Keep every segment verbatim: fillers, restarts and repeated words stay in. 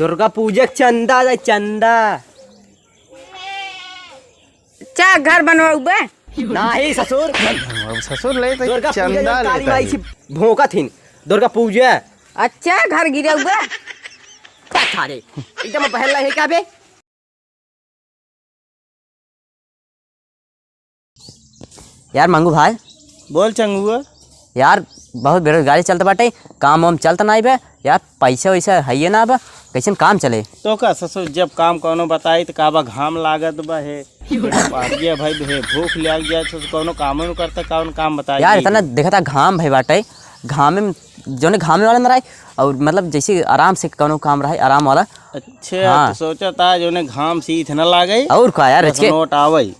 दुर्गा पूजा के चंदा दे, चंदा। अच्छा, घर बनवाउबे? नाही ससुर। अब ससुर ले तो दुर्गा पूजा चंदा जब काली लेता माई है। से भोंकत हिन। दुर्गा पूजा। अच्छा, घर गिरउबे? क्या खा रे? एकदम बहला है क्या बे? यार मंगू भाई। बोल चंगुआ। यार बहुत बेरोजगारी चलत बाटे, काम वाम चलत नाई बे। यार पैसा वैसा हइये ना बा, कैसन काम चले? तो का ससुर, जब काम कौनो बताई त का बा, घाम लागत बा हे, पारिया भाई हे, भूख लाग जाए तो कौनो काम न करता, कौन काम बताई? यार इतना देखता घाम भाई बाटे, घामे में, जौने घामे वाला में रहे और मतलब जैसे आराम से कौनो काम रहे, आराम वाला। अच्छा, हाँ। तो सोचा था जौने घाम से इतना लागे और का यार, बस इसके नोट आवे।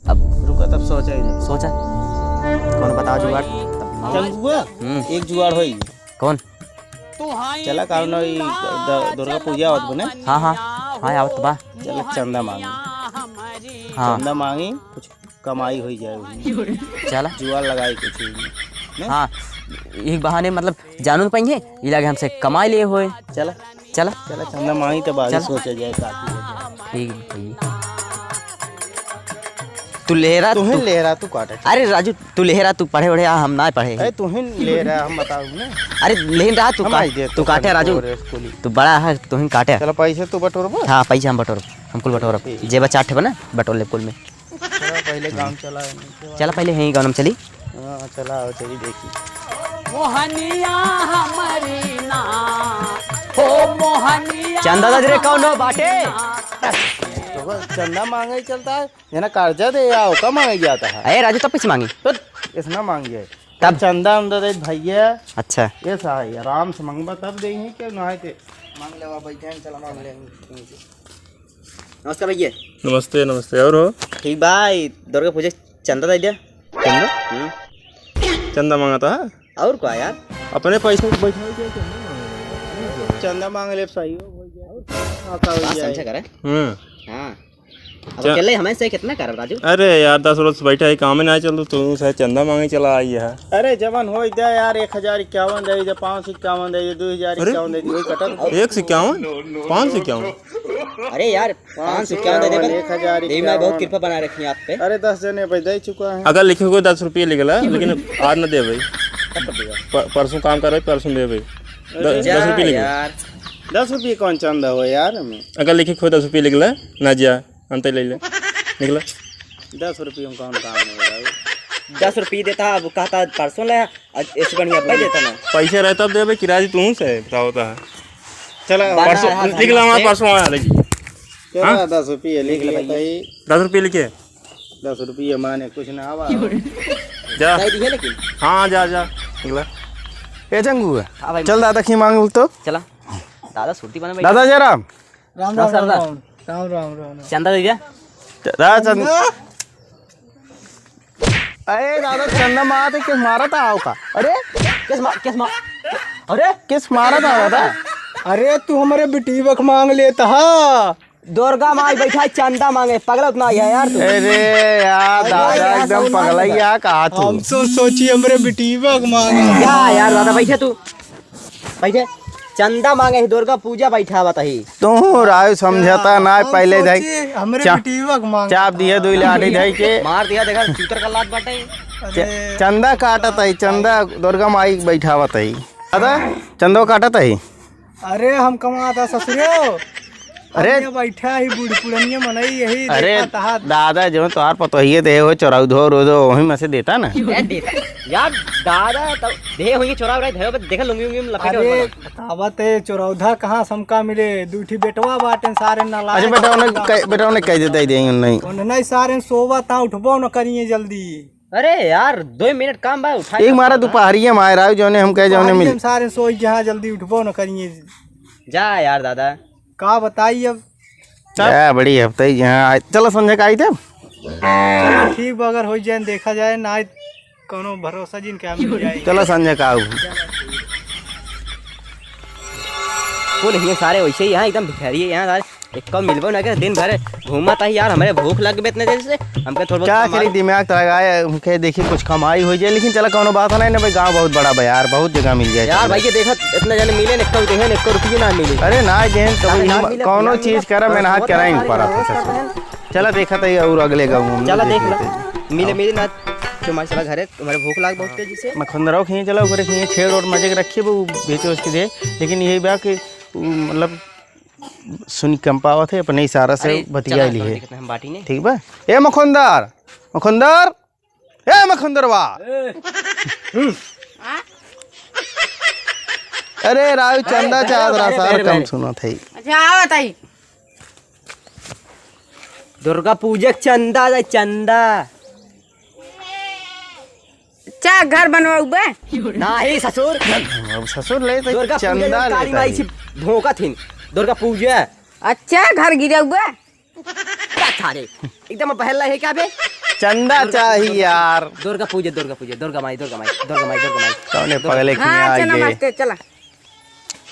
अब रुका, तब सोचा ही नहीं। सोचा। कौन बताओ जुगाड़? चल बुआ, हम्म। एक जुगाड़ होई। कौन? चला, का ना, ई द-, दुर्गा पूजा आवत बने। हाँ, हाँ, हाँ, आवत बा। चला, चंदा मांगी। हाँ। चंदा मांगी, कुछ कमाई होई जाए वही। चला। जुगाड़ लगाई कुछ ही। ने? हाँ, एक बहाने मतलब जानू न पाइहे, ई लागे हमसे कमाई लिए होए। चला। चला। चला, चंदा मांगी तो बारी चला। सोचा जाए, काफी हो जाए। ठीक है भैया। तू लेहरा, तुहिन तू लेहरा, तू काटे। अरे राजू, तू लेहरा, तू पढ़े वढ़े आ, हम ना पढ़े। अरे तुहिन लेहरा, हम बताऊ ना। अरे लेहिन रहा, तू हम का-, आई दे, तू तो काटे कल राजू। तोरे स्कूली। तू बड़ा है, तुहिन काटे। चला, पैसे तू बटोरबो? हाँ, पैसे हम बटोरब, हम कुल बटोरब। ठीक। जेबा चार ठे बना, बटोर ले कुल में। चला, पहले गाँव चला है, नीचे वाला। चला, पहले यहीं गाँव में चली। हाँ, चला, आओ, चली देखी। मोहनिया हमारी ना, हो मोहनिया चंदा दे रे, कौन हो बाटे? हमारी ना। तो बस चंदा मांगे ही चलता है, ये ना कर्जा दे आओ, कब मांगे जाता है? अरे राजू, तब कैसे मांगी? तो इसना मांगिए। तब? चंदा उंदा दे भैया। अच्छा। ये सा है, आराम से मांगबा तब दे ही, क्यों ना आए थे? मांग लेवा, बैठे हैं, चला मांग लेंगे। नमस्कार भैया। नमस्ते, नमस्ते। और हो? ठीक बा, ई दुर्गा पूजा चंदा दे दिया। चंदा? हम्म। चंदा मांगत है? और का यार? अपने पैसे से बैठा के चंदा मांगे। चंदा मांग ले, सही हो, हो जाए। और का हो बात जाए? समझा करे। हम्म। हाँ। अब चा- अकेले हमें से कितना करब राजू? अरे यार, दस रोज से बैठा है, काम ही ना चल, तू से चंदा मांगे चला आई है। अरे जवन हो दे यार, एक हजार इक्यावन दे दे, पाँच सौ इक्यावन दे दे, दो हजार इक्यावन दे दे, वही कटत। अरे एक सौ इक्यावन? पाँच सौ इक्यावन? अरे यार, पाँच सौ इक्यावन दे दे, एक हजार इक्यावन। देवी माई बहुत कृपा बना रखी है आप पे। अरे दस जने भाई दे चुका है। अगर लिखे हुए दस रुपये लिखला, लेकिन आज न दे भाई। तब कब देगा? प-, परसों काम कर भाई, परसों दे भाई। द-, अरे दस रुपये लिखे। यार। दस रुपये कौन चंदा हो यार हमें? अगर लिखे हुए दस रुपये लिखला, ना जा। अंते ले ले। निकला। दस रुपये में कौन काम होगा? दस रुपये देता, अब कहता परसों ले, आज ऐसे बढ़िया भाई देता ना। पैसे रहे तब देबे, किराया तू से बताओ ता। चला, बारह परसों हजार निकला, हमारे परसों आया, देखिए। चला, हाँ? दस रुपये लिख लिख ले लिया भाई। भाई। दस रुपये लिखे। दस रुपये माने कुछ ना आवा। जा। दे दिए लेकिन। हाँ, जा, जा। निकला। ए जंगू, हाँ भाई। चल दादा की मांग तो। चला। दादा सुरती बने भाई। दादा जयराम। राम, राम, राम, राम, राम। राम, राम, राम, राम। चंदा दे दिया। रा चंद-, अरे दादा, चंदा मारा तो किस मारा था आओ का? अरे? किस मा-, किस मा-, अरे? किस मारा था दादा? अरे, तू हमरे बिटीवक मांग लेता हा। दुर्गा माई बैठा है, चंदा मांगे, पगला उतना ही है यार तू। अरे यार, अरे दादा, यार, एकदम पगला ही है, कहा तू? हम तो सोची हमरे बिटीवक मांगे। जा यार दादा, बैठे तू। बैठे, चंदा मांगे ही, दुर्गा पूजा बैठावत ही। तू राय समझता ना, हम पहले जाई सोचे, हमरे चा-, बिटिया के मांग चाप दिए, दुई लाठी धई के। मार दिया, देखा, चूतर का लात बाटे। अरे। च-, चंदा काटत ही, चंदा दुर्गा माई बैठावत ही। दादा, चंदो काटत ही। अरे, हम कमाता ससुरो। अरे। हम ये बैठा ही बूढ़ पुरनिया मनई यही अरे, देखा तहा। दादा, जो तोहार पतोहिए दे हो, चोरौधो रोधो, वही में से देता ना। ए, देता। यार, दादा, तब दे होइए चोराव रहे, धरे, देखा लुंगी उंगी में लपेटे अरे, हुए बा। बतावत है, चोरौधा कहाँ से हमका मिले? दुई ठी बेटवा बाटे, सारे नालायक। अच्छा, बेटा, उन्हें कह, बेटा, उन्हें कह देता ही देंगे, नहीं। उन्हें नहीं, सारे सोवा ता, उठबो न करिए जल्दी। अरे यार, दो मिनट काम बा, उठा एक के मारा उठा। दोपहरिया में आए रहा, जौने हम कहे, जौने दोपहरिया मिल। में सारे सोई जहाँ, जल्दी उठबो न करिए। जा यार दादा। का बताई अब? चल। क्या बड़ी हफ्ते ही यहाँ आए। चलो संजय का आई थे। चलो ठीक बा, अगर हो जाए देखा जाए, ना आए कौनो भरोसा जिन क्या मिल जाए। चलो संजय का आऊ। बोल, ये सारे वैसे ही यहाँ एकदम भिखारी है यहाँ सारे। एक्को मिलबो ना करे, दिन भर घूमत ही यार, हमरे भूख लग गई इतने देर से, हमके थोड़ा बहुत क्या सामान करी, दिमाग तो लगाए, हमके देखी कुछ कमाई हो जाए, लेकिन चला कौनो बात नहीं ना भाई, गाँव बहुत बड़ा बा यार, बहुत जगह मिल जाए यार। भाई ये देखत इतने जने मिले, एक्को देहे, एक्को रुपये ना मिले। अरे ना देहे, कभी अरे ना हम मिले, कौनो ना मिले, चीज करा, और मेहनत बहुत करा ही सारे पड़ा लोग था। चला देखत ही और अगले गाँव में चला देख देख ला। लेते हैं। मिले, मिले ना, तुम्हारे चला घरे, तुम्हारे भूख लाग बहुत तेजी से। मखंदराव खिए चला, ओकरे खिए छेड़ और मजे के रखिए, वो बेचे उसके दे, लेकिन यही बा कि उ, मतलब, सुनी कम पावत है, अपने इशारा से अरे, बतिया चला, ली है। देखते हैं हम बाटी ने। ठीक बा? ए मखंदर, मखंदर, ए मखंदरवा। अरे राव चंदा अरे, चाहत रहा अरे, सार अरे, कम अरे। सुनत है। अच्छा, आओ ताई। दुर्गा पूजा के चंदा दे, चंदा। अच्छा, घर बनवाउबे? नाही ससुर। अब ससुर ले तो दुर्गा पूजा चंदा जब काली लेता माई है। से भोंकत हिन। दुर्गा पूजा। अच्छा, घर गिरउबे? का था रे? एकदम बहल है क्या बे? चंदा चाहिए यार। दुर्गा पूजा, दुर्गा पूजा, दुर्गा माई, दुर्गा माई, दुर्गा माई, दुर्गा माई। कौने दुर्गा पगले माई। खिया हाँ, चला आइए। मास्टर, चला।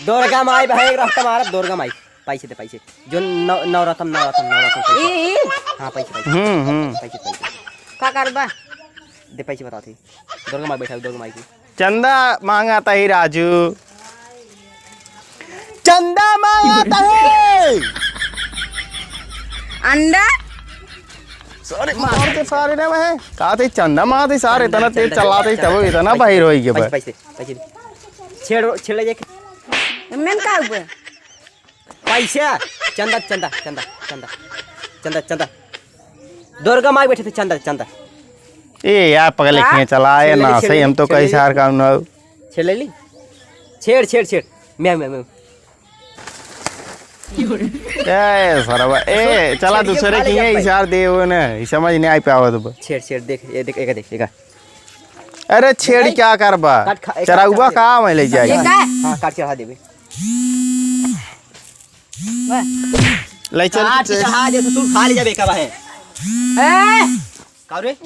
दुर्गा माई बहे एक रास्ता मारत, दुर्गा माई। पैसे दे, पैसे। जो नौ, नवरत्न, नवरत्न, नवरत्न पैसे। ई, ई? हाँ, पैसे, पैसे। हम्म, हम्म। पैसे, पैसे। का करबा? दे, पैसे बता थे। दुर्गा माई बैठा, दुर्गा माई की। चंदा मांगा तही राजू। चंदा मांगा तही। अंडा? सारे मार के सारे ना वह। कहा थे चंदा मांगा थे सारे, चंदा, इतना तेज चंदा, चला थे, चंदा, तब इतना चंदा, बाहिर होई के पैसे, बस। पैसे, पैसे दे। छेड़, छेड़ ले जाके। मेन का हुआ? पैसा, चंदा, चंदा, चंदा, चंदा, चंदा, चंदा। दुर्गा माई बैठे थे, चंदा, चंदा। ए यार, पगले का? खिए चला, ए छेड़ ले, ना, छेड़ सही, ले, हम तो छेड़ कहीं ले। सार काम ना हो। छेड़ ले ली? छेड़, छेड़, छेड़। मैं, मैं, मैं। ए, सरवा, ए, चला छेड़ के दूसरे खा ले की जा है, भाई। इशार दे वो ना, ये समझ नहीं आई पावत बा। छेड़, छेड़, देख, ये देख, एक देख, एक। अरे, छेड़ नहीं। क्या करबा? काट खा, एक चरौबा काट खा। कहाँ में ले जाई? ये का? हाँ, काट चढ़ा देबे। वाह। ले चल। काट के चढ़ा दे, ससुर खा ले जाबे, का बा है? ए! का रे?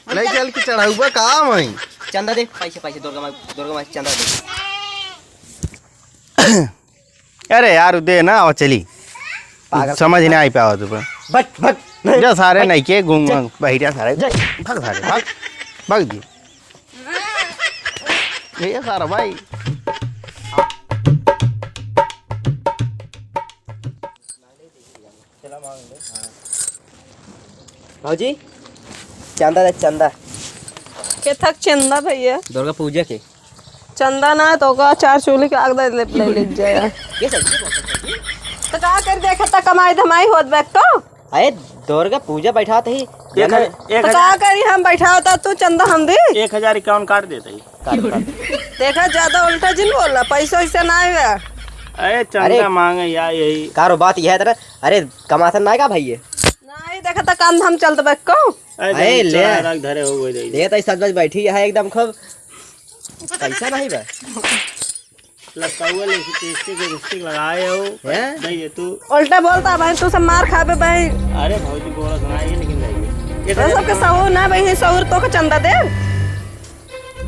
ले चल के चढ़ाउबा का वहीं? चंदा दे, पैसे, पैसे, दुर्गा माई, दुर्गा माई, चंदा दे। अरे यार, दे ना, और चली। पागल। समझ नहीं आई पावा तू। बट, बट। जो सारे बट। नहीं के घूम जा। बहिरिया सारे। जा। भाग सारे, भाग। भाग जी। ये सारा भाई। भौजी, चंदा दे, चंदा। केथक चंदा भैया? दुर्गा पूजा के। चंदा ना तो का चार चूल्ही के आग दे ले, ले, ले जाया। ये सब तो का कर, देखा ता कमाई धमाई होत बैठ तो? अरे दुर्गा पूजा बैठा तो ही एक हजार, एक तो का हजार। करी हम बैठा होता तू चंदा हम दी? एक हजार इक्यावन काट देते ही। काट, काट। देखा, ज्यादा उल्टा जिन बोला, पैसा वैसा ना आएगा। अरे चंदा अरे। मांगे यार, यही। कारो बात यह है तेरा, अरे कमासन ना का भाई ये? नहीं, देखा तो काम धाम चलत बा को। अरे अरे ले। चला रख धरे हो गए दे। ये तो सज बज बैठी है एकदम खूब। पैसा नहीं बा। लटकाउआ लिपस्टिक, लिपस्टिक लगाए हो। हैं? दे दे तू। उल्टा बोलता भाई, तू सब मार खाबे भाई। अरे भौजी बोला सुनाई है, लेकिन दे दे। ये तो सबके सहूर ना भाई, सहूर तो के चंदा दे।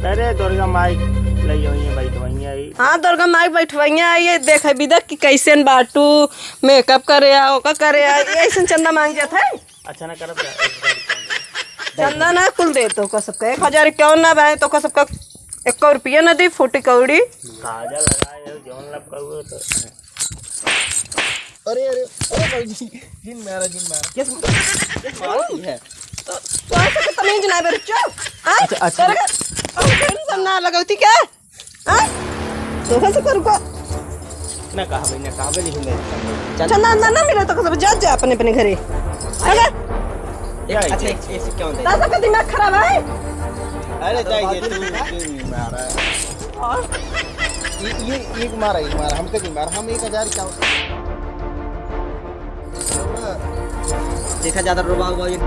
अरे दुर्गा माई लई होई है, बैठवइया आई। हाँ, दुर्गा माई बैठवइया आई है, देखे बिदक कि कैसन बाटू, मेकअप करे आ, ओका करे आ, ये ऐसन चंदा मांग जात है। अच्छा ना करब जा, एक हजार रुपया। चंदा ना कुल दे तो का सबका, एक हजार क्यों ना भाई, तो का सबका एक रुपया ना दी, फूटी कौड़ी। काजल लगाए हो, जौन लब कहुए तो। अरे, अरे, अरे भौजी, जिन मारा, जिन मारा। किस, किस मारा है? तो, तो ऐसे तो तमीज ना बे, चुप। हाँ? अच्छा, अच्छा। तेरे का, हम सब ना लगौती क्या? हाँ? तो कैसे करूँ को? ना कहा भाई, ना कहा भाई, लेकिन मैं चल। चंदा अंदर ना मिले तो कैसे जा, जा अपने, अपने घरे। अरे। अच्छा, एक, एक, एक, क्या होता है? दादा का दिमाग खराब है? अरे, जाइए, तू, तू नहीं मारा। और? ये, ये, ये मारा, ये मारा, हमके नहीं मारा, हम एक हजार क्या होता है? देखा ज्यादा रोबा हुआ ये।